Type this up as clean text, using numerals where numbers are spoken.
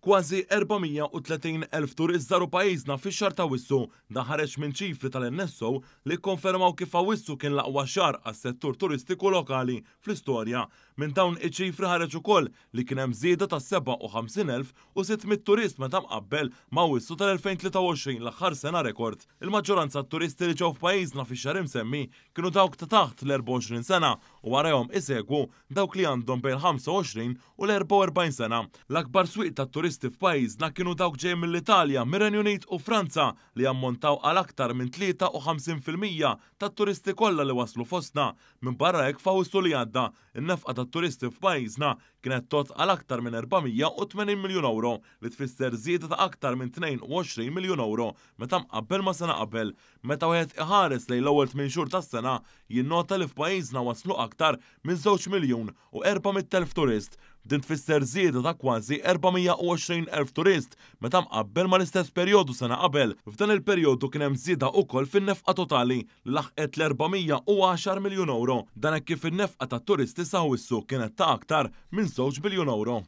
Kważi 430,000 turist żaru pajjiżna fix-xahar ta' Awwissu. Dan ħareġ minn ċifri tal-NSO li kkonfermaw kif Awwissu kien l-aqwa xahar għas-settur turistiku lokali fl-istorja. Minn dawn iċ-ċifri ħareġ ukoll li kien hemm żieda ta' 57,600 turist meta mqabbel ma' Awwissu tal-2023, l-aħħar sena rekord. Il-maġġoranza tat-turisti li ġew f'pajjiżna fix-xahar imsemmi kienu dawk ta' taħt l-24 sena u warajhom isegwu dawk li għandhom bejn 25 u l-44 sena. L-akbar swieq tat-turisti f'pajjiżna kienu dawk ġejjin mill-Italja, mir-Renju Unit u Franza li ammontaw għal aktar minn 53% tat-turisti kollha li waslu fostna. Minbarra hekk, f'Awwissu li għadda, in-nefqa tat-turisti f'pajjiżna kienet tgħodd għal aktar minn 480 miljun ewro li tfisser żieda ta' aktar minn 22 miljun ewro meta mqabbel ma' sena qabel. Meta wieħed iħares lejn l-ewwel tmien xhur tas-sena, jinnota li f'pajjiżna waslu aktar minn 2,400,000 turist. Din tfisser żieda ta' kważi 420,000 turist meta mqabbel mal-istess perjodu sena qabel. F'dan il-perjodu kien hemm żieda wkoll fin-nefqa totali li laħqet l-410 miljun ewro. Dan hekk kif in-nefqa tat-turisti s'Awwissu kienet ta' aktar minn 2 biljun ewro.